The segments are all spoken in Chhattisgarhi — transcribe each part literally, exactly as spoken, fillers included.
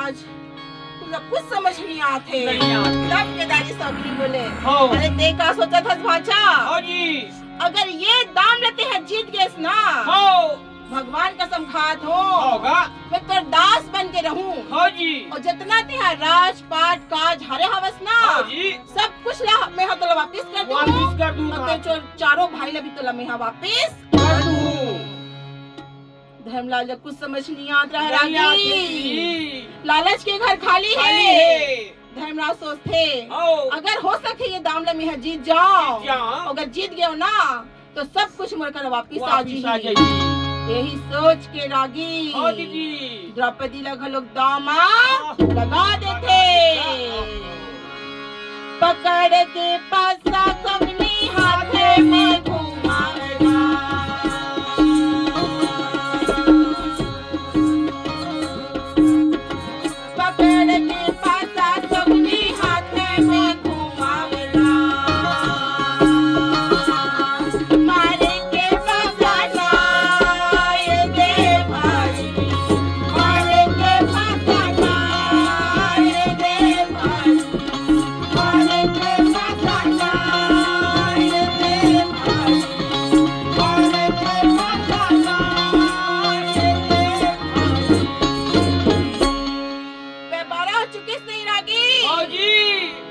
आज तुमला कुछ समझ नहीं आथे। नहीं आथे। तब केदारी सौगनी बोले, हो। अरे, ते का सोचत हस भांचा? हो जी। अगर ये दाम ल तेहा जीत गेस ना, हो। भगवान कसम खात हो, होगा। मैं तोर दास बन के रहूं। हो जी। अउ जतना तेहा राज पाट काज हरे हवस ना, हो जी। सब कुछ ला मैं हा तोला वापिस कर दूं। वापिस कर दूं अउ का? तोर चारों भाई ला भी तोला मैं हा वापिस कर दूं। धर्मलाल ला कुछ समझ नहीं आत रहा, नहीं आत रागी। जी। लालच के घर खाली खाली हे। हे। धर्मलाल सोचथे, हो। अगर हो सके ये दाम ला मैं हा जीत जाओ, जीत जाओ। अगर जीत गेंव ना, तो सब कुछ मोर करा वापिस आ वापिस आ जाही। जाही। यही सोच के रागी हो दीदी। द्रौपदी ला घलोक दामा हाँ। लगा देथे। हाँ। पकड़ के पासा सौगनी हाथे में घुमावला। पकड़ के पासा सौगनी हाथे में घुमावला। मारे के बगाना ये दे भाई, मारे के बगाना ये दे भाई।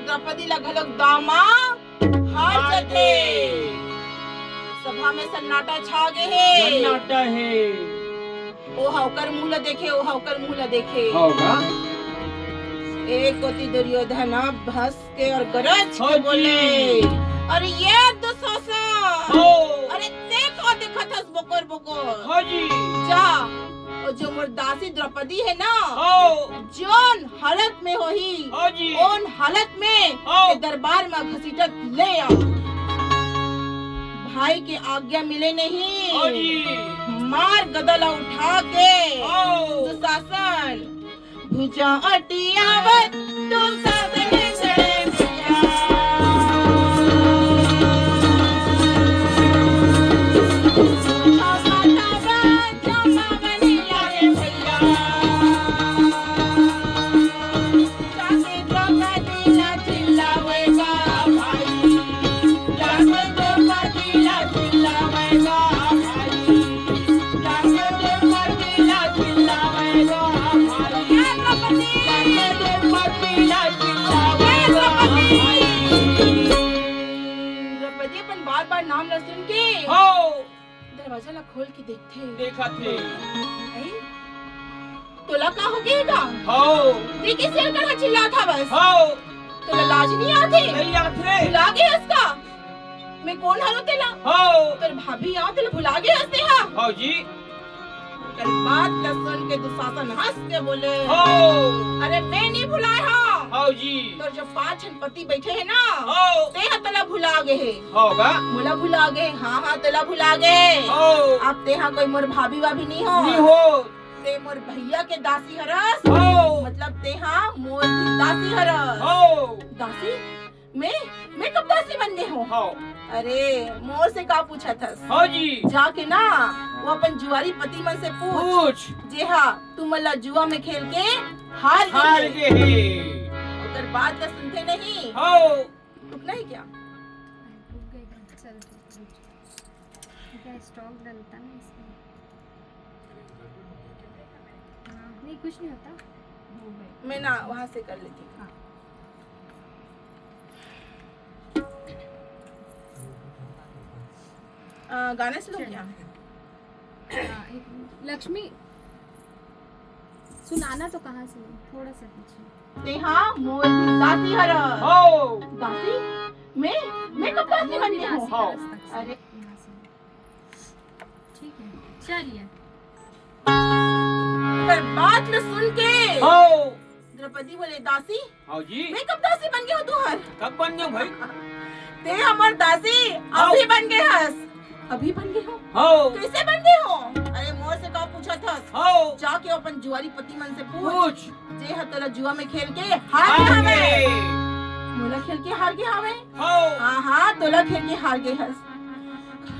द्रौपदी ला घलोक दामा हार जथे। सभा में सन्नाटा छा गे हे। सन्नाटा हे। ओ हा ओकर मुंह ला देखे, ओ हा ओकर मुंह ला देखे। हो का? एक कोती दुर्योधन अब हंस के और गरज के बोले, अरे ये दुशासन, हो। अरे ते का देखत हस बोकर बोकर? हो जी। जा, ओ जो मोर दासी द्रौपदी हे ना, हो। जोन हालत में होही, हो जी। ओन हालत में हो। ए दरबार में घसीटत ले आ। भाई के आज्ञा मिले नहीं, हो जी। मार गदा ला उठा के हो। दुशासन भुजा अटियावत दुशासन चढ़े भैया। द्रौपदी अपन बार बार नाम ल सुन के हो। दरवाजा ला खोल के देखथे। देखत हे। अई, तोला का हो गे गा? हो। ते कइसे अलकरहा चिल्लात हवस? हो। तोला लाज नहीं आथे? नहीं आथे। भुला गे हस का? मैं कोन हरों तेला? हो। तोर भाभी आंव तेला भुला गे हस तेहा? हो जी। ओकर बात ला सुन के दुशासन हंस के बोले, हो। अरे मैं नहीं भुलाए हंव। हो जी। तोर जो पांच पति बइठे हे ना, हो। तेहा तोला भुला गे हे। हो गा? मोला भुला गे, हाँ, हाँ, तोला भुला गे। हो। अब तेहा कोई मोर भाभी वाभी नहीं हो। नहीं हो। ते मोर भैया के दासी हरस। हो। मतलब तेहा मोर भी दासी हरस। हो। दासी? मैं, मैं कब दासी बन गे हंव? हो। अरे, मोर से का पूछत हस? हो जी। जाके ना, वो अपन जुआरी पति मन से पूछ। पूछ। जे हा, तुमन ला जुआ में खेल के हार गे हार हे। गे हे। ओकर बात ला सुनथे नहीं। हो। रुकना है क्या? रुक गई, चल, रुक गई। क्या स्टॉक डलता ना इसमें? हाँ, नहीं, कुछ नहीं होता। मैं ना वहाँ से कर लेती हूँ। हाँ। अ, गाना सुनो क्या? हाँ, एक मिनट। लक्ष्मी, सुनाना तो कहाँ से है? थोड़ा सा पीछे। तेहा मोर दासी हरस। हो। दासी? मैं, मैं कब दासी बन गे हंव? हो। अरे। ठीक है, चलिए। ओकर बात ल सुन के हो। द्रौपदी बोले, दासी, हाँ जी। मैं कब दासी बन गे हंव तुंहर? कब बन गे हंव भाई? ते हमर दासी हो। अभी बन गे हस। अभी बन गे हंव? हो। कइसे बन गे हंव? अरे मोर से का पूछत हस? हो। जाके अपन जुआरी पति मन से पूछ। पूछ। जे ह तोला जुआ में खेल के हार गे हार हवय। गे। मोला खेल के हार गे हवय। हो। हाँ, हाँ, तोला खेल के हार गे हस।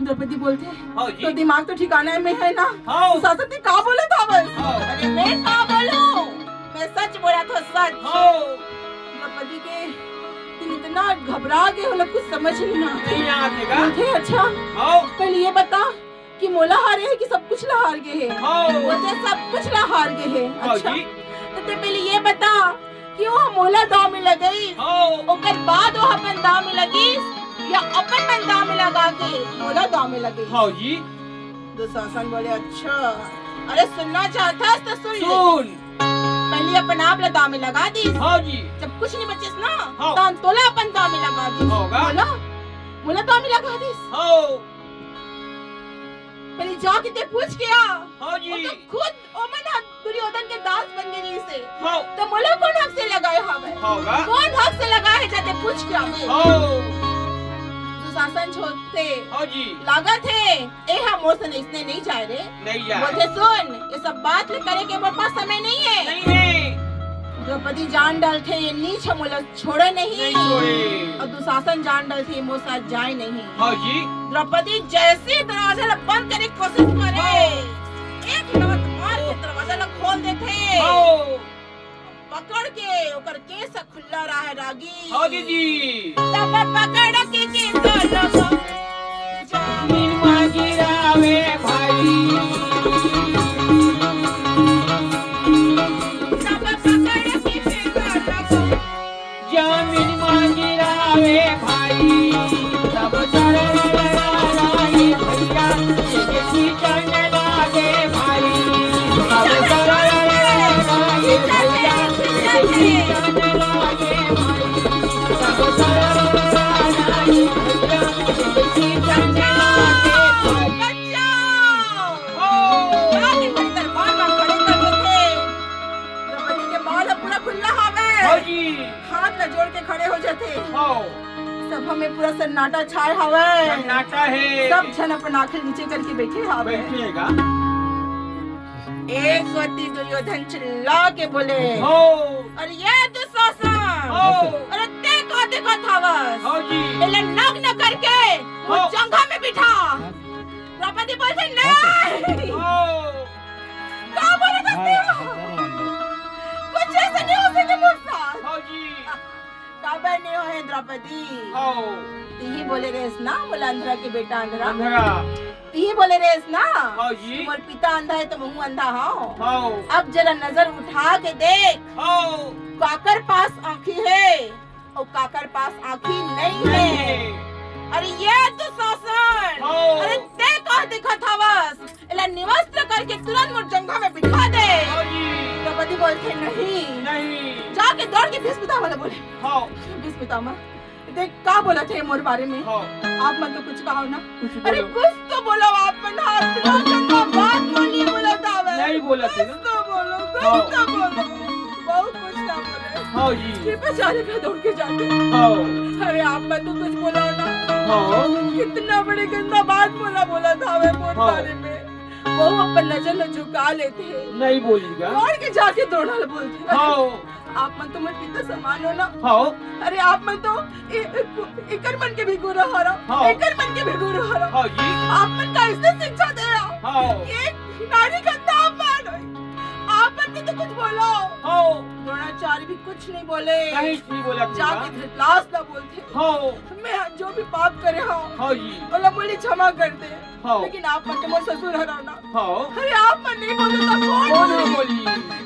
द्रौपदी बोलथे, हो जी। तो दिमाग तो ठिकाना में है ना? हो। दुशासन, ते का बोलत हवस? हो। अरे मैं का बोलूं? मैं सच बोल सच। हव। द्रौपदी के दिल इतना घबरा गे, ओला कुछ समझ नइ ना। नइ आत हे का? बोलथे, अच्छा, हव। पहले ये बता कि मोला हारे हे कि सब कुछ ला हार गे हे? हव। बोलथे, सब कुछ ला हार गे हे। हव अच्छा, जी। त तैं पहले ये बता कि वो मोला दाव में लगाइस, हव। ओकर बाद वो अपन दाव में लगाइस, या अपन मन दाव में लगा के मोला दाव में लगाइस? हव जी। दुशासन बोले, अच्छा, अरे सुनना चाहथस त सुन ले। सुन। पहली अपन आप ला दाव में लगा दिस। हव जी। जब कुछ नइ बचिस ना, हव। तहान तोला अपन दाव में लगा दिस। हव का? मोला, मोला दाव में लगा दिस। हव। पहली जाके तैं पूछ के आ। हव जी। वो तो खुद ओमन ह दुर्योधन के दास बन गे रहिस हे। हव। त मोला कोन हक से लगाए हवय? हव का? कोन हक से लगाए हे, जा तैं पूछ के आबे। हव। दुशासन छोड़थे। हव जी। लागत हे, ए हा मोर से अइसने नइ जाय रे। नइ जाय। बोलथे, सुन, ये सब बात ल करे के मोर पास समय नइ हे। नइ हे। द्रौपदी जान डालथे, ये नीच ह मोला छोड़े नहीं। नइ छोड़े। अउ दुशासन जान डालथे, ये मोर साथ जाय नहीं। हव जी। द्रौपदी जैसे दरवाजा ला बंद करे के कोशिश करे, हव। एक लात मार के दरवाजा ला खोल देथे। हव। पकड़ के ओकर केस खुल्ला राहय रागी। हव दीदी। तब पकड़ के केस ला जामिन मांगी रावे भाई। तब पकड़ के केस ला जामिन मांगी रावे भाई। तब सरल रागे भैया, ये देखी चंद लागे भाई। तब सरल रागे भैया, ये देखी चंद लागे भाई। तब सरल रागे भैया, ये देखी चंद लागे भाई। बचाओ! ओ! रानी के दरबार में खड़े कर देथे। द्रौपदी के बाल ह पूरा खुल्ला हावय। हव जी। हाथ ला जोड़ के खड़े हो जाथे। हव। सभा में पूरा सन्नाटा छाए हावय। सन्नाटा हे। सब झन अपन आंखी नीचे करके बइठे हावय। बइठे हे का? एक कोती दुर्योधन चिल्ला के बोले, हव। अरे ये दुशासन! हव। अरे तैं का देखत हावस? हव जी। एला नग्न करके वो हव। जंघा में बिठा। द्रौपदी बोलथे, नहीं! हव। का बोलत हस तैं? कुछ ऐसा नहीं हो सके मोर साथ। हव जी। काबर नहीं होय द्रौपदी? हव। तिही बोले रहेस ना, मोला अंधरा के बेटा अंधरा। अंधरा। तिही बोले रहेस ना, हव जी। मोर पिता अंधा हे त महूं अंधा हंव। हव। अब जरा नजर उठा के देख। हव। काकर पास आंखी हे? अउ काकर पास आंखी नइ हे। नइ हे। अरे ये दुशासन। हव। अरे तैं का देखत हवस? एला निवस्त्र करके तुरंत मोर जंघा में बिठा दे। हव जी। द्रौपदी बोलथे, नहीं। नहीं। जाके दौड़ के भीष्म पितामह ला बोले। हव। भीष्म पितामह, देख का बोलत हे मोर बारे में। हव। आप मन तो कुछ कहो ना। कुछ अरे बोलो। कुछ तो बोलो आप मन, हाँ, इतना गंदा बात बोली बोलत हवय। नहीं बोलत हे ना। कुछ तो बोलो, कुछ हव। तो बोलो। बहुत कुछ ना बोले। हव जी। कृपाचार्य का दौड़ के जाके। हव। अरे आप मन तो कुछ बोलो ना। हव। कितना बड़े गंदा बात मोला बोलत हवय मोर हव। बारे में। वो अपन नजर ला झुका लेथे। नहीं बोली का? दौड़ के जाके द्रोण ला बोलथे। हव। आप मन तो मोर पिता समान हो ना। हव। अरे आप मन तो ए-, ए-, एकर मन के भी गुरु हरव। हव। एकर मन के भी गुरु हरव। हव जी। आप मन का अइसने शिक्षा दे हव हव। कि एक नारी का अपमान होय। आप मन भी तो कुछ बोलो। हव। द्रोणाचार्य भी कुछ नहीं बोले। कहीं नहीं बोला पूरा। जाके धृतराष्ट्र ला बोलथे। हव। मैं जो भी पाप करे हंव, हव जी। ओला मोला क्षमा कर दे। हव। लेकिन आप मन तो मोर ससुर हरव ना। हव। अरे आप मन नहीं बोले तो कौन कौन बोली? बोली?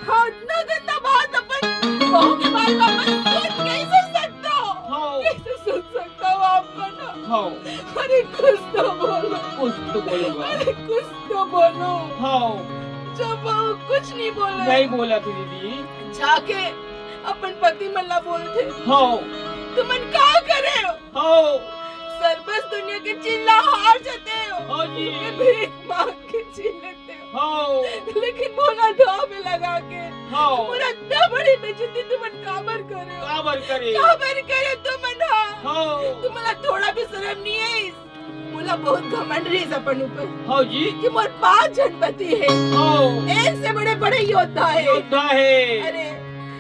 हाँ, इतना गंदा बात अपन बहू के बारे में अपन सोच कैसे सकता हो? हव। कैसे सोच सकता हो आप मन? हव। अरे कुछ तो बोलो। कुछ तो बोलो बा। अरे कुछ तो बोलो। हव। जब वो कुछ नहीं बोले। नहीं बोला थी दीदी। जाके अपन पति मन ला बोलथे। हव। तुमन का करे हो? हव। सरबस दुनिया के चिल्ला हार जाते हो। हव जी। ये भीख मांग के जी लेते हो। हव। लेकिन मोला दाव में लगा के हव। मोर इतना बड़ी बेइज्जती तुमन काबर करे हो? काबर करे? काबर करे तुमन हा? हव। तुमन ला थोड़ा भी शर्म नहीं है? मोला बहुत घमंड रहिस अपन ऊपर। हव जी। कि मोर पांच झन पति हे। हव। एक से बड़े बड़े योद्धा हे। योद्धा हे। अरे,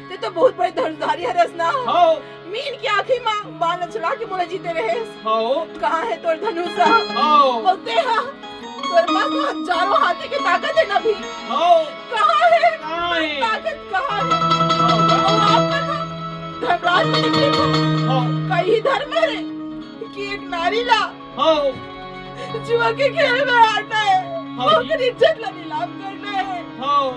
तैं तो बहुत बड़े धनुषधारी हरस ना। हव। मीन के आंखी मा बाण चला के मोला जीते रहेस। हव। कहाँ हे तोर धनुष? हव। बोलते हैं, तोर पास तो हजारों हाथी के ताकत हे ना भी। हव। कहाँ हे? कहाँ हे? ताकत कहाँ हे? हव। अउ आप रात में निकले हो। हाँ। कहीं धर्म है कि एक नारी ला हाँ। जुआ के खेल में आना है, हाँ जी। ओकर इज्जत ला नीलाम करना है। हाँ।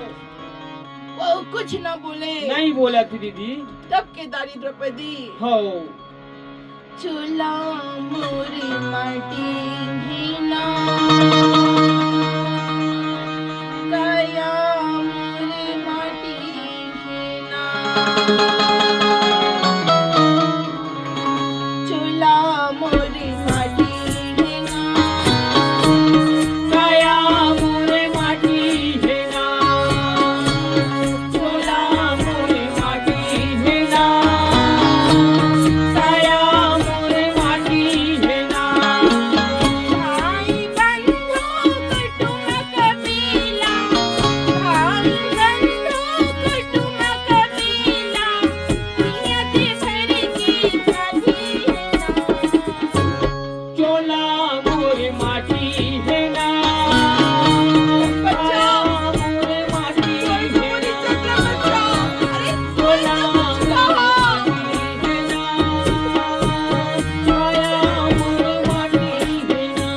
वो कुछ ना बोले। नहीं बोला थी दीदी। तब केदारी द्रौपदी। हाँ। चोला मोर माटी हे ना, काया मोर माटी हे ना। चोला मोर माटी हे ना, काया मोर माटी हे ना। चोला मोर माटी हे ना, साया मोर माटी हे ना। भाई बंधु कुटुम कबीला, भाई बंधु कुटुम कबीला, नियत भर के साथी हे ना। चोला मोर माटी हे ना। बच्चा। मोर माटी हे ना। अरे, चोला मोर माटी हे ना। चोला मोर माटी हे ना।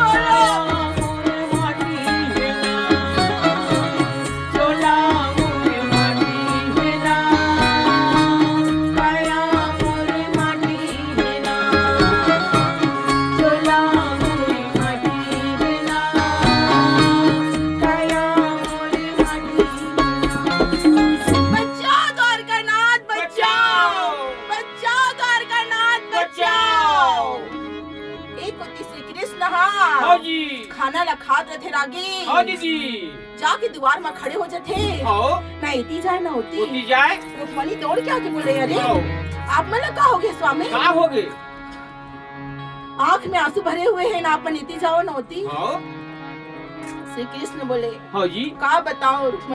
चोला मोर माटी हे ना। चोला मोर माटी हे ना। काया मोर माटी हे ना। चोला मोर माटी हे ना। काया मोर माटी हे ना। बचाओ द्वारकानाथ, बचाओ। बचाओ द्वारकानाथ, बचाओ। एक होती श्री कृष्ण हा। हाँ जी। खाना ला खात रथे रागी। हाँ दीदी। जाके दुवार म खड़े हो जथे। हाँ। ना एती जाय ना ओती। ओती जाय। रुक्मणी दौड़ के आके बोले, "अरे, हाँ। आप मन ला का होगे स्वामी? का होगे? आँख में आँसू भरे हुए हैं ना, आप मन एती जाओ ना ओती।" हाँ। श्री कृष्ण बोले, हाँ जी। "का बताओ रुक्मणी?"